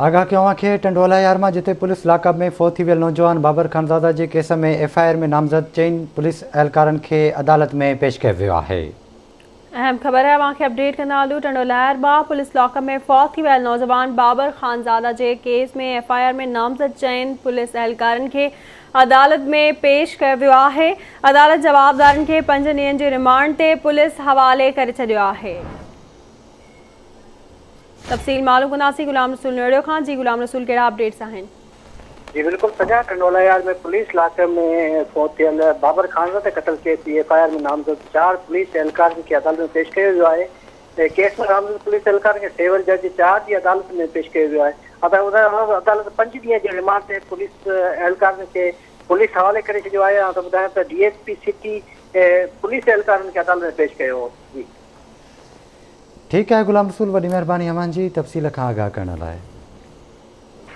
آگاهه ڪيو اوهان کي ٽنڊو الهيار مان جتي پوليس لاڪ اپ ۾ فوت ٿي ويل نوجوان بابر خانزاده جي ڪيس ۾ ايف I R ۾ نامزد چئن پوليس اهلڪارن کي عدالت ۾ پيش ڪيو ويو آهي. اهم خبر اوهان کي اپڊيٽ ڪندا هلون ٽنڊو الهيار مان پوليس لاڪ اپ ۾ فوت ٿي ويل نوجوان بابر خانزاده جي ڪيس ۾ ايف I R ۾ نامزد چئن پوليس اهلڪارن کي عدالت ۾ پيش ڪيو ويو آهي عدالت جوابدارن کي پنج ڏينهن جي رمانڊ تي پوليس حوالي ڪري ڇڏيو آهي. تفصيل معلوم ڪنداسين غلام رسول نوڙيو کان جي غلام رسول ڪهڙا اپڊيٽس آهن. جي بلڪل سجا ٽنڊوالهيار ۾ پوليس لاڪ ۾ فوت ٿيل بابر خانزاده قتل ڪيس جي ايف I R ۾ نامزد چار پوليس اهلڪارن کي عدالت ۾ پيش ڪيو ويو آهي ڪيس ۾ نامزد پوليس اهلڪارن کي سول جج چار جي عدالت ۾ پيش ڪيو ويو آهي عدالت پنج ڏينهن جي رمانڊ تي پوليس اهلڪارن کي پوليس حوالي ڪري ڇڏيو آهي ته ٻڌايان ته D S P city police اهلڪارن کي عدالت ۾ پيش ڪيو هو جي. ٺيڪ آهي غلام رسول وڏي مهرباني اوهان جي تفصيل کان آگاهه ڪرڻ لاء.